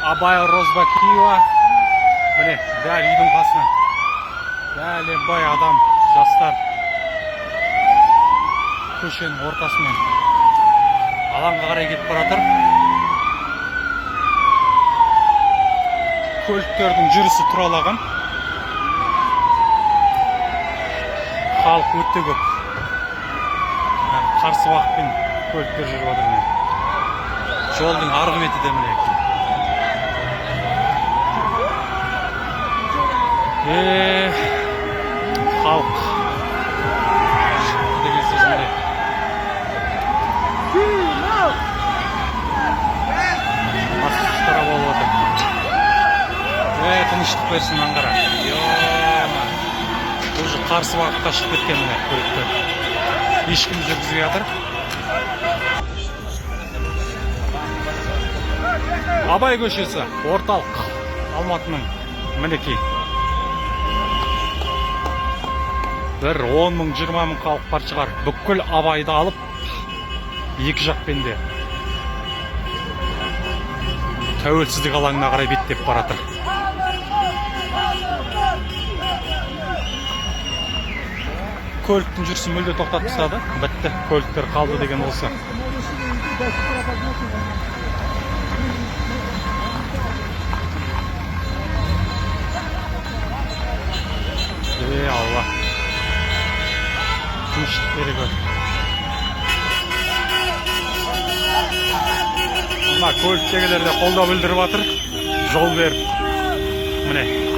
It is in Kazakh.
Абай, Розыбакиева, міне, дәл үйдің қасына бәленбай адам, жастар көшенің ортасымен алаңға қарай кетіп бара жатыр. Көліктердің жүрісі тұралаған, халық өте көп. Қарсы бағытпен көліктер жүріп жатыр, міне. Жолдың арғы беті де, міне. Халық шықты деген сөз, міне. Масқара болып жатыр. Тыныштық берсін, аңғара. Уже қарсы бағытқа шығып кеткен, міне, көліктер. Ешкім жүргізбей жатыр. Абай көшесі, орталық Алматының, мінекей. Бір 10 мың, 20 мың халық бар шығар. Бүкіл Абайды алып, екі жақпен де Тәуелсіздік алаңына қарай беттеп бара жатыр. Көліктің жүрісін мүлде тоқтатып тастады. Бітті, көліктер қалды деген осы. Е, Алла, тыныштық бере көр. Мына көліктегілер де қолдау білдіріп жатыр, жол беріп, міне.